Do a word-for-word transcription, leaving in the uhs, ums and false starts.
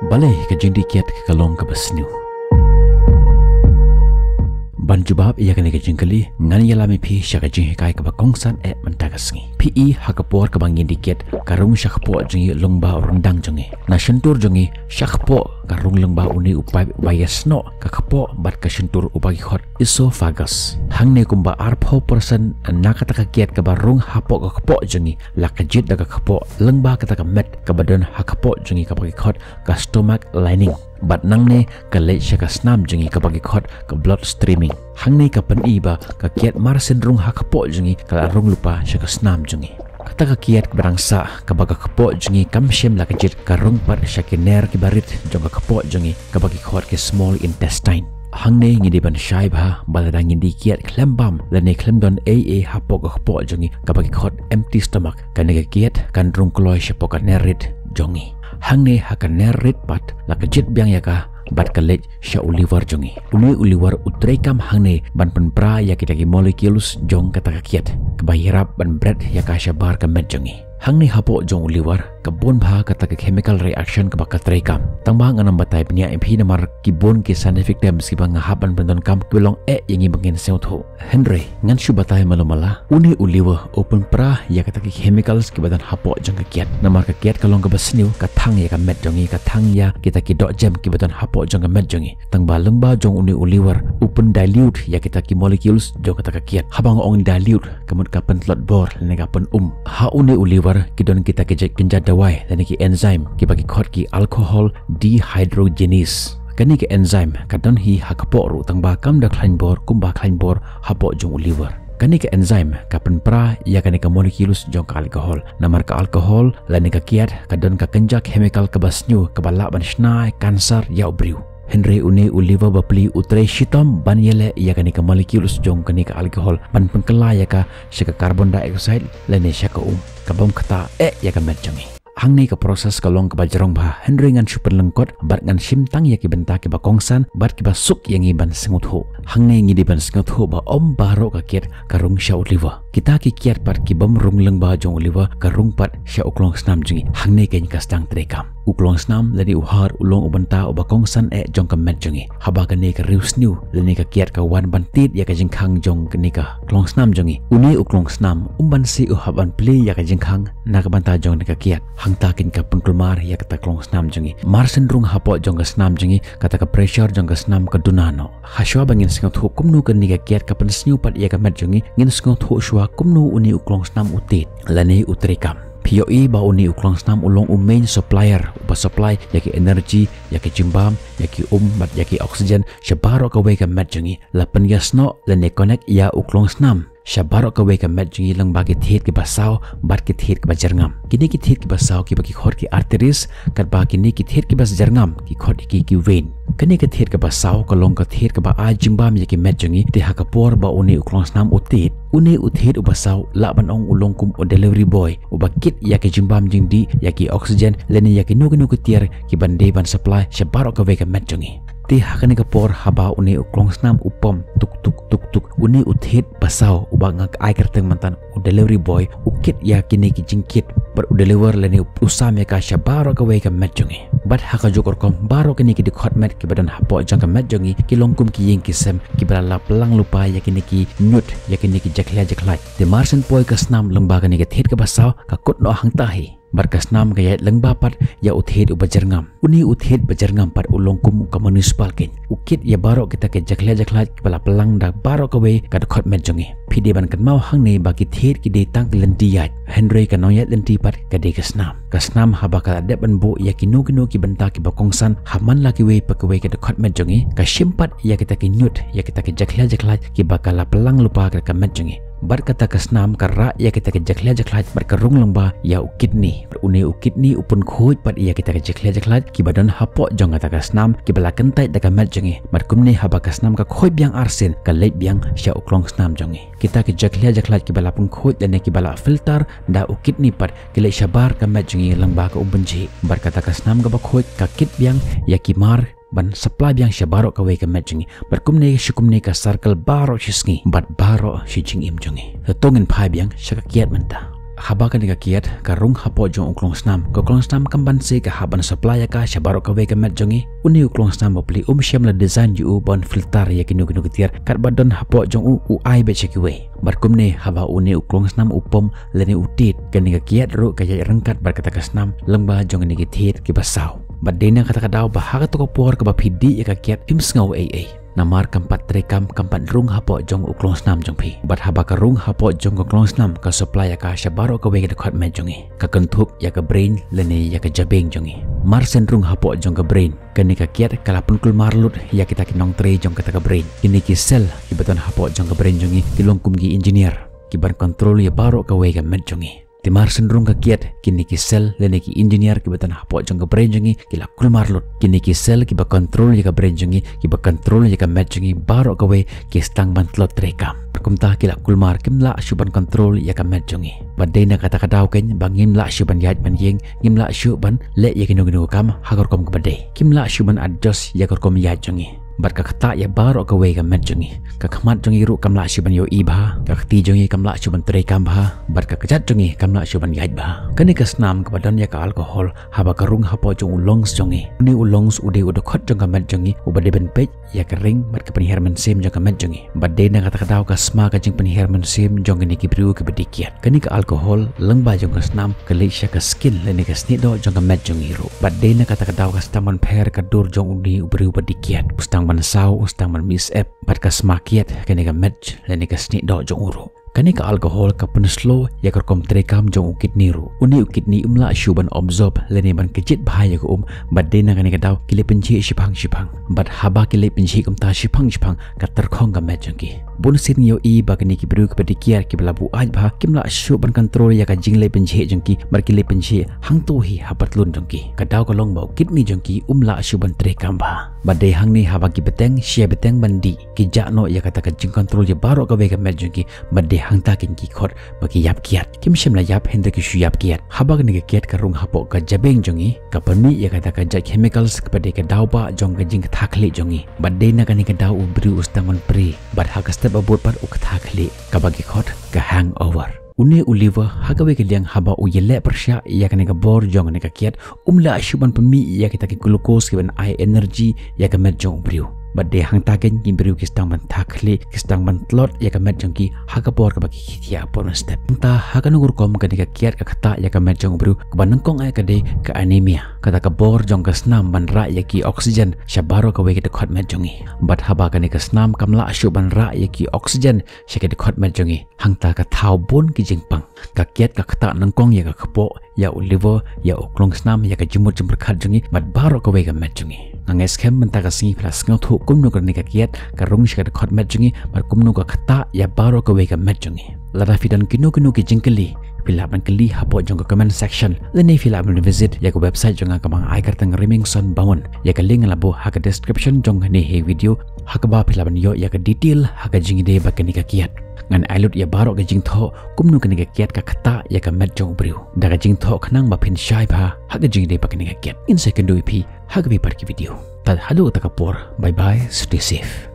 Balei ka jingdih kiad ka long kaba sniew? Ban jubab ïa kane ka jingkylli, ngan ïalam ïa phi sha ka jinghikai kaba kongsan eh mynta ka sngi. Phi i ha ka por kaba ngi dih kiad, ka rung sha kpoh jong ngi lyngba u ryndang jong ngi. Na shyntur jong ngi sha kpoh ka rung lyngba une u paip uba ïasnoh ka kpoh bad ka shyntur uba ki khot esophagus. Hangne kumba arphew percent na kata ka kiad kaba rung hapoh ka kpoh jong ngi la ka jied da ka kpoh lyngba kata ka met kaba don ha kpoh jong ngi kaba ki khot ka stomach lining. Bad nangne ka leit sha ka snam jong ngi kaba ki khot ka blood streaming. Hangne ka pyni ba ka kiad mar shen rung ha kpoh jong ngi ka la rung lypa sha ka snam jong ngi. Kata ka kiad kaba dang sah kaba ka kpoh jong ngi kam shym la ka jied ka rung pat sha ki ner kiba rit jong ka kpoh jong ngi kaba ki khot ki small intestine. Hangne ngi dei ban shai bha ba lada ngi dih kiad khlem bam lane khlem don ei ei hapoh ka kpoh jong ngi kaba ki khot empty stomach, kane ka kiad kan rung kloi shapoh ka ner rit jong ngi. Hangne ha ka ner rit pat la ka jied biang ïa ka bad ka leit sha u liver jong ngi. Une u liver u treikam hangne ban pynpra ïa kita ki molecules jong kata ka kiad kaba ïarap ban bret ïa ka shabar ka met jong ngi. Hangne hapoh jong u liver ka bun bha kata ka chemical reaction kaba ka treikam. Tang ba ngan ym batai bniah ïa phi namar ki bun ki scientific terms kiba nga hap ban pyndonkam kiba long eh ïa ngi ba ngin sngewthuh. Hynrei ngan shu batai malu mala, une u liver u pynpra ïa kata ki chemicals kiba don hapoh jong ka kiad. Namar ka kiad ka long kaba sniew, ka thang ïa ka met jong ngi, ka thang ïa kita ki dohjem kiba don hapoh jong ka met jong ngi. Tang ba lyngba jong une u liver u pyndilute ïa kita ki molecules jong kata ka kiad. Haba nga ong dilute ka mut ka pyntlot bor lane ka pynum. Ha une u liver ki don kita ki jait kynja dawai lane ki enzyme kiba ki khot ki alcohol dehydrogenase. Kane ka enzyme ka don hi ha kpoh ruh tang ba kam da khlaiñ bor kumba khlaiñ bor hapoh jong u liver. Kane ka enzyme ka pynpra ïa kane ka molecules jong ka alcohol. Namar ka alcohol lane ka kiad ka don ka kynja chemical kaba sniew kaba lah ban shna ïa cancer ïa u briew. Hynrei une u liver bapli u trei shitom ban ïaleh ïa kane ka molecules jong kane ka alcohol ban pynkylla ïa ka sha ka carbon dioxide lane sha ka um, ka bym ktah eh ïa ka met jong ngi. Hangne ka process ka long kaba jrong bha, hynrei ngan shu pynlyngkot bad ngan shim tang ïa ki bynta kiba kongsan bad kiba suk ïa ngi ban sngewthuh. Hangne ngi dei ban sngewthuh ba ym baroh ka kiad ka rung sha u liver. Kita ki kiad pat ki bym rung lyngba jong u liver ka rung pat sha u klongsnam jong ngi. Hangne keiñ ka sdang treikam. U klongsnam lane u heart u long u bynta uba kongsan eh jong ka met jong ngi. Haba kane ka riewsniew lane ka kiad ka wan ban tied ïa ka jingkhang jong kane ka klongsnam jong ngi, une u klongsnam um banse u hap ban plie ïa ka jingkhang na ka bynta jong kane ka kiad. Hangta keiñ ka pynkulmar ïa kata ka klongsnam jong ngi. Mar shen rung hapoh jong ka snam jong ngi, kata ka pressure jong ka snam ka duna noh. Hashwa ba ngin sngewthuh kumno kane ka kiad ka pynsniew pat ïa ka met jong ngi, ngin sngewthuh shuwa kumno une u klongsnam u tied lane u treikam. Phi ïohi ba une u klongsnam u long u main supplier uba supply ïa ki energy, ïa ki jingbam, ïa ki um bad ïa ki oxygen sha baroh kawei ka met jong ngi. La pynïasnoh lane connect ïa u klongsnam sha baroh kawei ka met jong ngi lyngba ki thied kiba saw bad ki thied kiba jyrngam. Kine ki thied kiba saw kiba ki khot ki arteries, katba kine ki thied kiba jyrngam ki khot ïa ki ki vein. Kane ka thied kaba saw ka long ka thied kaba ai jingbam ïa ki met jong ngi, te ha ka por ba une u klongsnam u tied, une u thied uba saw lah ban ong u long kum u delivery boy uba kit ïa ki jingbam jingdih, ïa ki oxygen lane ïa kino kino ki tiar kiban dei ban supply sha baroh kawei ka met jong ngi. Te ha kane ka por haba une u klongsnam u pom tuk tuk tuk tuk, une u thied ba saw uba nga ai kyrteng mynta u delivery boy u kit ïa kine ki jingkit bad u deliver lane u sam ïa ka sha baroh kawei ka met jong ngi. Bad ha kajuh ka rukom baroh kine ki dkhot met kiba don hapoh jong ka met jong ngi ki long kum ki ïing ki sem kiba la plang lypa ïa kine ki ñiut, ïa kine ki jakhlia jakhlait. Te mar shen poi ka snam lyngba kane ka thied kaba saw ka kut noh hangta hi. Bad ka snam ka ïaid lyngba pat ïa u thied uba jyrngam. Une u thied ba jyrngam pat u long kum ka municipal keiñ. U kit ïa baroh kita ki jakhlia jakhlait kiba la plang da baroh kawei ka dkhot met jong ngi. Phi dei ban kynmaw hangne ba ki thied ki dei tang ki lynti ïaid, hynrei ka nongïaid lynti pat ka dei ka snam. Ka snam haba ka la dep ban buh ïa kino kino ki bynta kiba kongsan ha man la kiwei pa kiwei ka dkhot met jong ngi, ka shim pat ïa kita ki ñiut, ïa kita ki jakhlia jakhlait kiba ka la plang lypa ka met jong ngi. Bad kata ka snam ka rah ïa kita ki jakhlia jakhlait bad ka rung lyngba ïa u kidney. Bad une u kidney u pynkhuid pat ïa kita ki jakhlia jakhlait kiba don hapoh jong kata ka snam kiba la kyntait da ka met jong ngi. Bad kumne haba ka snam ka khuid biang arsien, ka leit biang sha u klongsnam jong ngi. Kita ki jakhlia jakhlait kiba la pynkhuid lane kiba la filter da u kidney pat ki leit shabar ka met jong ngi lyngba ka um pynjhieh. Bad kata ka snam kaba khuid ka kit biang ïa ki mar ban supply biang sha baroh kawei ka met jong ngi. Bad kumne sha kumne ka circle baroh shi sngi bad baroh shi jingim jong ngi. Te to ngin phai biang sha ka kiad mynta. Haba kane ka kiad ka rung hapoh jong u klong snam, ka klong snam kam banse ka hap ban supply ïa ka sha baroh kawei ka met jong ngi. Une u klong snam bapli um shym la design ïa u ban filter ïa kino kino ki tiar, katba don hapoh jong u u ai beit sha kiwei. Bad kumne haba une u klong snam u pom lane u tied, kane ka kiad ruh ka ïaid ryngkat bad kata ka snam lyngba jong kine ki thied kiba saw. Bad dei na kata ka daw ba ha kato ka por kaba phi dih ïa ka kiad phim sngew ei ei. Namar kam pat treikam, kam pat rung hapoh jong u klong snam jong phi. Bad haba ka rung hapoh jong ka klong snam ka supply ïa ka sha baroh kawei ka dkhot met jong ngi. Ka kynthup ïa ka brain lane ïa ka jabieng jong ngi. Mar shen rung hapoh jong ka brain, kane ka kiad ka la pynkulmar lut ïa kita ki nongtrei jong kata ka brain. Kine ki cell kiba don hapoh jong ka brain jong ngi ki long kum ki engineer kiban control ïa baroh kawei ka met jong ngi. Te mar shen rung ka kiad, kine ki cell lane ki engineer kiba don hapoh jong ka brain jong ngi ki la kulmar lut. Kine ki cell kiba control ïa ka brain jong ngi, kiba control ïa ka met jong ngi baroh kawei, ki sdang ban tlot treikam. Kumta ki la kulmar, kim lah shuh ban control ïa ka met jong ngi. Bad dei na kata ka daw keiñ ba ngim lah shuh ban ïaid ban ïeng, ngim lah shuh ban leh ïa kino kino ka kam ha ka rukom kaba dei. Kim lah shuh ban adjust ïa ka rukom ïaid jong ngi. Bad ka ktah ïa baroh kawei ka met jong ngi. Ka khmat jong ngi ruh kam lah shuh ban ïohi bha, ka kti jong ngi kam lah shuh ban treikam bha, bad ka kjat jong ngi kam lah shuh ban ïaid bha. Kane ka snam kaba don ïa ka alcohol, haba ka rung hapoh jong u lungs jong ngi. Une u lungs u dei u dkhot jong ka met jong ngi, uba dei ban peit ïa ka ring bad ka pynhiar mynsiem jong ka met jong ngi. Bad dei na kata ka daw ka sma ka jingpynhiar mynsiem jong kine ki briew kiba dih kiad. Kane ka alcohol lyngba jong ka snam ka leit sha ka skin lane ka snieh doh jong ka met jong ngi ruh. Bad dei na kata ka daw ka sdang ban pher ka dur jong une u briew ba dih kiad. U sdang ban saw, u sdang ban mih syep, bad ka sma kiad kane ka met lane ka snieh doh jong u ruh. Kane ka alcohol ka pynslow ïa ka rukom treikam jong u kidney ruh. Une u kidney um lah shuh ban absorb lane ban kjit bha ïa ka um, bad dei na kane ka daw ki leit pynjhieh shiphang shiphang. Bad haba ki leit pynjhieh kumta shiphang shiphang, ka tyrkhong ka met jong ki. Bun sien ngi ïohi ba kine ki briew kiba dih kiad kiba la buaid bha, kim lah shuh ban control ïa ka jingleit pynjhieh jong ki, bad ki leit pynjhieh hangto hi ha patlun jong ki. Ka daw ka long ba u kidney jong ki um lah shuh ban treikam bha. Bad dei hangne haba ki bteng, shi bteng ban dih, ki jah noh ïa kata ka jingcontrol ïa baroh kawei ka met jong ki, bad dei hangta keiñ ki khot ba ki ïap kiad. Kim shym la ïap hynda ki shu ïap kiad. Haba kane ka kiad ka rung hapoh ka jabieng jong ngi, ka pynmih ïa kata ka jait chemicals kaba dei ka daw ba jong ka jingktah khlieh jong ngi. Bad dei na kane ka daw u briew u sdang ban prie, bad ha ka step ba bud pat u ktah khlieh, kaba ki khot ka hangover. Une u liver ha kawei ka liang haba u ïaleh pyrshah ïa kane ka bor jong kane ka kiad, um lah shuh ban pynmih ïa kita ki glucose kiban ai energy ïa ka met jong u briew. Bad dei hangta keiñ ki briew ki sdang ban thah khlieh, ki sdang ban tlot ïa ka met jong ki ha ka bor kaba ki khie thiah por mynstep. Hangta ha kano ka rukom kane ka kiad ka ktah ïa ka met jong u briew, kaba nyngkong eh ka dei ka anemia. Kata ka bor jong ka snam ban rah ïa ki oxygen sha baroh kawei ka dkhot met jong ngi. Bad haba kane ka snam kam lah shuh ban rah ïa ki oxygen sha ka dkhot met jong ngi, hangta ka thaw bun ki jingpang. Ka kiad ka ktah nyngkong ïa ka kpoh, ïa u liver, ïa u klong snam, ïa ka jingmut jingpyrkhat jong ngi, bad baroh kawei ka met jong ngi. Nga ngeit skhem mynta ka sngi phi la sngewthuh kumno kane ka kiad ka rung sha ka dkhot met jong ngi, bad kumno ka ktah ïa baroh kawei ka met jong ngi. Lada phi don kino kino ki jingkylli, phi lah ban kylli hapoh jong ka comment section, lane phi lah ban visit ïa ka website jong nga kaba nga ai kyrteng Rimingson Bamon. Ïa ka link nga la buh ha ka description jong kane hi video, ha kaba phi lah ban ïoh ïa ka detail ha ka jingïadei bad kane ka kiad. Ngan ai lut ïa baroh ka jingthoh kumno kane ka kiad ka ktah ïa ka met jong u briew, da ka jingthoh khnang ba phin shai bha ha ka jingïadei bad kane ka kiad. Ngin sa ïakynduh ïa phi ha kawei pat ka video. Tad haduh kata ka por, bye bye, stay safe.